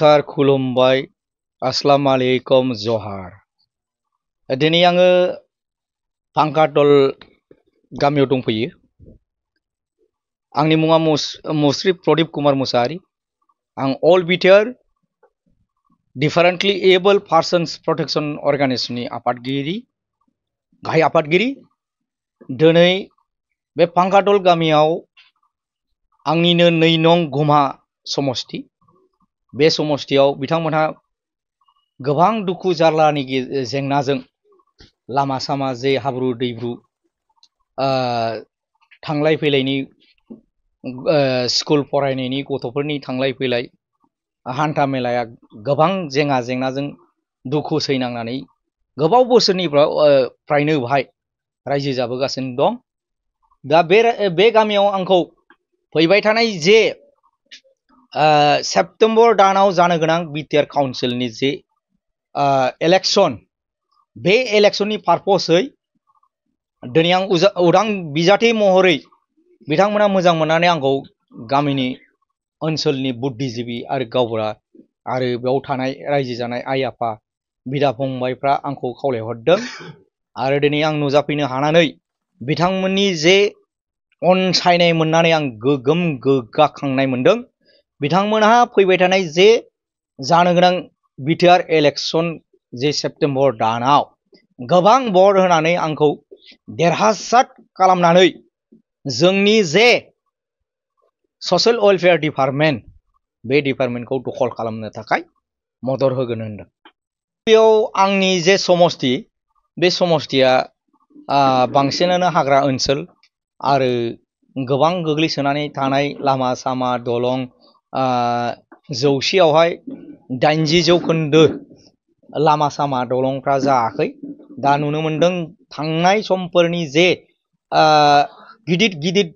नमस्कार खुलुमबाय अस्सलाम वालेकुम जहार दिनै आङो फांखादल गामियाव दंफैयो। आंनि मुङा मुस्रि प्रदीप कुमार मुसाहारि। आं all BTR differently abled persons protection अर्गानाइजेशननि आफादगिरि गाहाय आफादगिरि। दिनै बे फांखादल गामियाव आंनिनो 2 नं गुमा समष्टि। बे समष्टियाव बिथांमोनहा गोबां दुखु जारलानि जेंनाजों लामा सामा जे हाब्रु दैब्रु थांलाय फैलायनि स्कुल फरायनायनि गथ'फोरनि थांलाय फैलाय हान्था मेलाया गोबां जेंनाजों दुखु सैनांनानै गोबाव बोसोरनिफ्रायनो बेवहाय रायजो जाबोगासिनो दं। दा बे गामियाव आंखौ फैबाय थानाय जे सेप्तेम्बर दानाव जानो गोनां बिटिआर काउन्सिलनि जे इलेक्शन, बे इलेक्शननि पारपसै दिनै आं उदां बिजाथि महरै बिथांमोना मोजां मोननानै आंखौ गामिनि ओनसोलनि बुद्धिजीबि आरो गावबुरा आरो बेयाव थानाय रायजो जानाय आइ आफा बिदा फंबायफ्रा आंखौ खावलायहरदों आरो दिनै आं नुजाफैनो हानानै बिथांमोननि जे अनसायनाय मोननानै आं गोगोम गोग्गाखांनाय मोनदों। बिथांमोनहा फैबाय थानाय जे जानो गोनां बिटिआर इलेक्शन जे सेप्तेम्बर दानाव गोबां भट होनानै आंखौ देरहासार खालामनानै जोंनि जे ससियेल वेलफेयार डिपार्टमेन्ट, बे डिपार्टमेन्टखौ दखल खालामनो थाखाय मदद होगोन होनदों। बेयाव आंनि जे समष्टि, बे समष्टिया बांसिनानो हाग्रा ओनसोल आरो गोबां गोग्लैसोनानै थानाय लामा सामा दलं 100आवहाय 80% लामा सामा दलंफ्रा जायाखै। दा नुनो मोनदों थांनाय समफोरनि जे गिदिर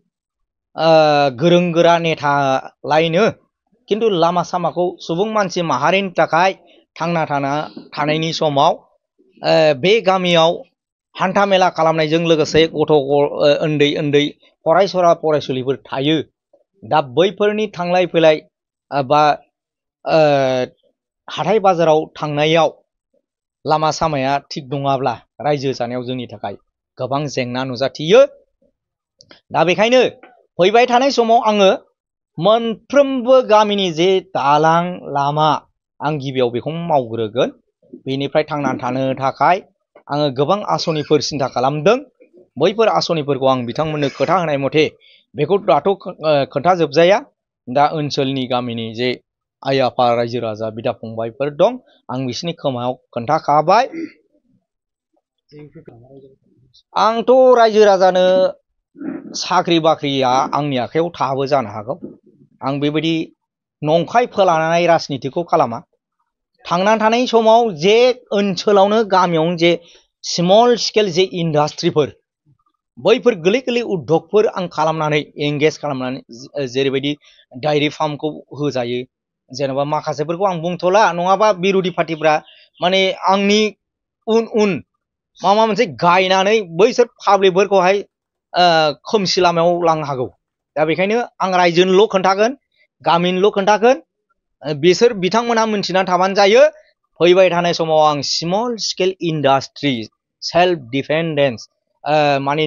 गोरों गोरा नेता लायनो खिन्थु लामा सामाखौ सुबुं मानसि माहारिनि थाखाय थांना थानायनि समाव बे गामियाव हान्था मेला खालामनायजों लोगोसे उन्दै फरायसुला फरायसुलिफोर थायो। दा बैफोरनि थांलाय फैलाय बा हाथाय बाजाराव थांनायाव लामा सामाया थिग नङाब्ला रायजो जानायाव जोंनि थाखाय गोबां जेंना नुजाथियो। दा बेखायनो फैबाय थानाय समाव आङो मोनफ्रोमबो गामिनि जे दालां लामा आं गिबियाव बेखौ मावग्रोगोन। बेनिफ्राय थांनानै थानो थाखाय आङो गोबां आसनिफोर सिन्था खालामदों। बैफोर आसनिफोरखौ आं बिथांमोननो खोथा होनाय मथे बेखौ दाथ' खोन्थाजोबजाया। दा ओनसोलनि गामिनि जे आइ आफा रायजो राजा बिदा फंबायफोर दं, आं बिसोरनि खोमायाव खोन्थाखाबाय। आंथ' रायजो राजानो साख्रि बाख्रिया आंनि आखायाव थाबो जानो हागौ। आं बेबायदि नंखाय फोलानाय राजनितिखौ खालामा। थांनानै थानाय समाव जे ओनसोलावनो गामियावनो जे स्मल स्केल जे इन्डास्ट्रिफोर, बैफोर गोरलै उद्यगफोर आं खालामनानै एंगेज खालामनानै जेरैबायदि डायरि फार्मखौ होजायो, जेनेबा माखासेफोरखौ आं बुंथ'ला, नङाबा बिर'धि पार्टिफ्रा माने आंनि उन माबा मोनसे गायनानै बैसोर पाब्लिकफोरखौहाय खोमसि लामायाव लांनो हागौ। दा बेखायनो आं रायजोनोल' खोन्थागोन, गामिनिल' खोन्थागोन। बिसोर बिथांमोनहा मिन्थिनानै थाबानो जायो। फैबाय थानाय समाव आं small scale industry self dependence माने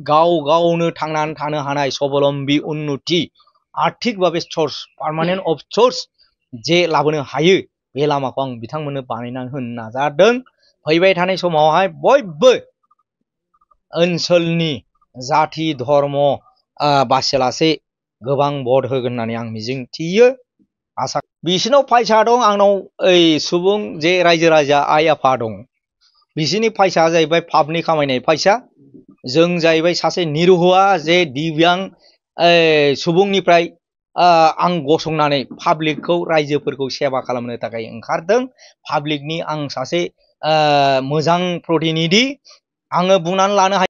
गावनो थांनानै थानो हानाय स्वाबलम्बी उन्नति आर्थिक भाबे सोर्स पार्मानेन्ट अफ सोर्स जे लाबोनो हायो, बे लामाखौ आं बिथांमोननो बानायनानै होनो नाजादों। फैबाय थानाय समावहाय बयबो ओनसोलनि जाथि धर्म बासियालासे गोबां भट होगोन होननानै आं मिजिंथियो। बिसिनाव फैसा दं, आंनाव सुबुं जे रायजो राजा आइ आफा दं। बिसोरनि फैसाया जाहैबाय पापनि खामायनाय फैसा। जों जाहैबाय सासे निरुहुआ जे दिव्यां सुबुंनिफ्राय आं गसंनानै पाब्लिकखौ रायजोफोरखौ सेवा खालामनो थाखाय ओंखारदों। पाब्लिकनि आं सासे मोजां प्रतिनिधि। आङो बुंनानै लानो हायो।